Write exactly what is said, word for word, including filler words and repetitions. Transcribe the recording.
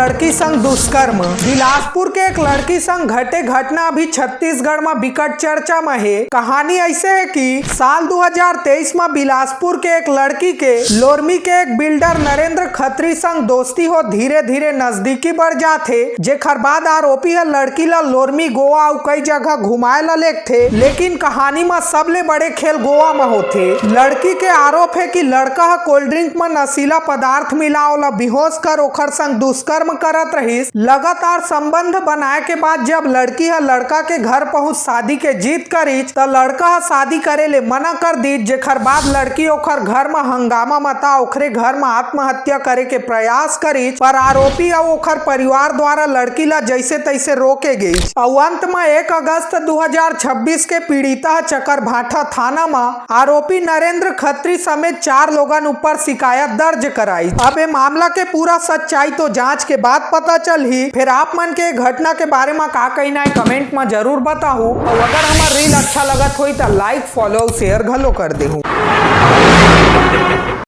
लड़की संग दुष्कर्म। बिलासपुर के एक लड़की संग घटे घटना अभी छत्तीसगढ़ म बिकट चर्चा म हे। कहानी ऐसे हे कि साल दो हज़ार तेईस म बिलासपुर के एक लड़की के लोरमी के एक बिल्डर नरेंद्र खत्री संग दोस्ती हो धीरे धीरे नजदीकी बढ़ जाथे, जेखर बाद आरोपी ह लड़की ल लोरमी, गोवा अउ कई जगह घुमाए ल लेगथे। लेकिन कहानी म सबले बड़े खेल गोवा म होथे। लड़की के आरोप हे कि लड़का ह कोल्ड ड्रिंक म नशीला पदार्थ मिला ओला बेहोश कर ओखर संग दुष्कर्म करत रहिस। लगातार संबंध बनाए के बाद जब लड़की ह लड़का के घर पहुंच शादी के जिद करिस, त लड़का ह शादी करे ले मना कर दीस, जेखर बाद लड़की ओखर घर म हंगामा मचा ओखरे घर म आत्महत्या करे के प्रयास करिस, पर आरोपी अउ ओखर परिवार द्वारा लड़की ला जैसे तैसे रोके गइस। अउ अंत म एक अगस्त दो हज़ार छब्बीस के पीड़िता ह चकरभाठा थाना म आरोपी नरेंद्र खत्री समेत चार लोगन ऊपर शिकायत दर्ज कराई। अब ए मामला के पूरा सच्चाई तो जांच के बाद पता चलही। फिर आप मन के घटना के बारे म का कहना हे, कमेंट म जरूर बताहू। अउ अगर हमर रील अच्छा लगत होई त लाइक, फॉलो अउ शेयर घलो कर देहू।